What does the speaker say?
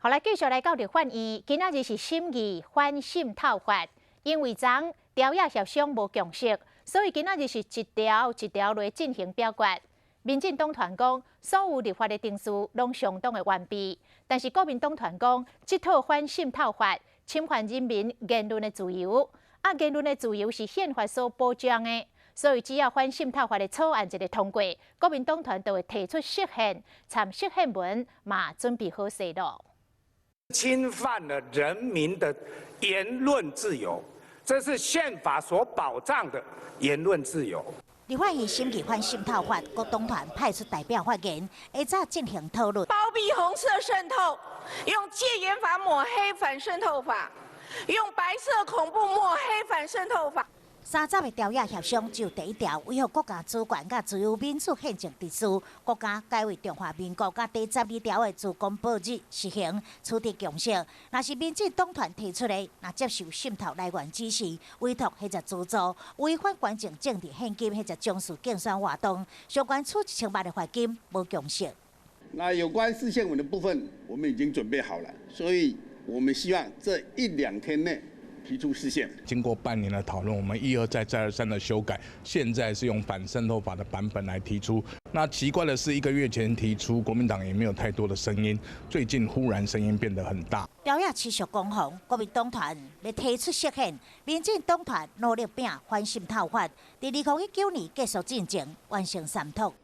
好來，繼續來到立法院，今仔日是審議反滲透法，因為昨朝野協商無共識，所以今仔日是一條一條來進行表決。民進黨團講，所有立法的程序攏相當的完備，但是國民黨團講，這套反滲透法侵犯人民言論的自由，啊，言論的自由是憲法所保障的，所以只要反滲透法的草案一个通過，國民黨團就會提出釋憲，參釋憲文嘛準備好勢囉。侵犯了人民的言論自由，這是憲法所保障的言論自由。立法院審議反滲透法，各黨團派出代表發言，下早進行討論。包庇紅色滲透，用戒嚴法抹黑反滲透法，用白色恐怖抹黑反滲透法。30個朝野協商就第一條維護國家主權佮自由民主憲政秩序，國家改為中華民國，佮第12條的自公報日實行取得共識。若是民進黨團提出的，若接受滲透來源指示、委託或者資助，違反捐贈政治獻金或者從事競選活動，相關處1000萬的罰金，無共識。那有關釋憲文的部分，我們已經準備好了，所以我們希望這一兩天內提出釋憲。經過半年的討論，我們一而再、再而三的修改，現在是用反滲透法的版本來提出。那奇怪的是，一個月前提出，國民黨也沒有太多的聲音，最近忽然聲音變得很大。朝野持續攻防，國民黨團欲提出釋憲，民進黨團努力拚反滲透法，佇2019年結束進前完成三讀。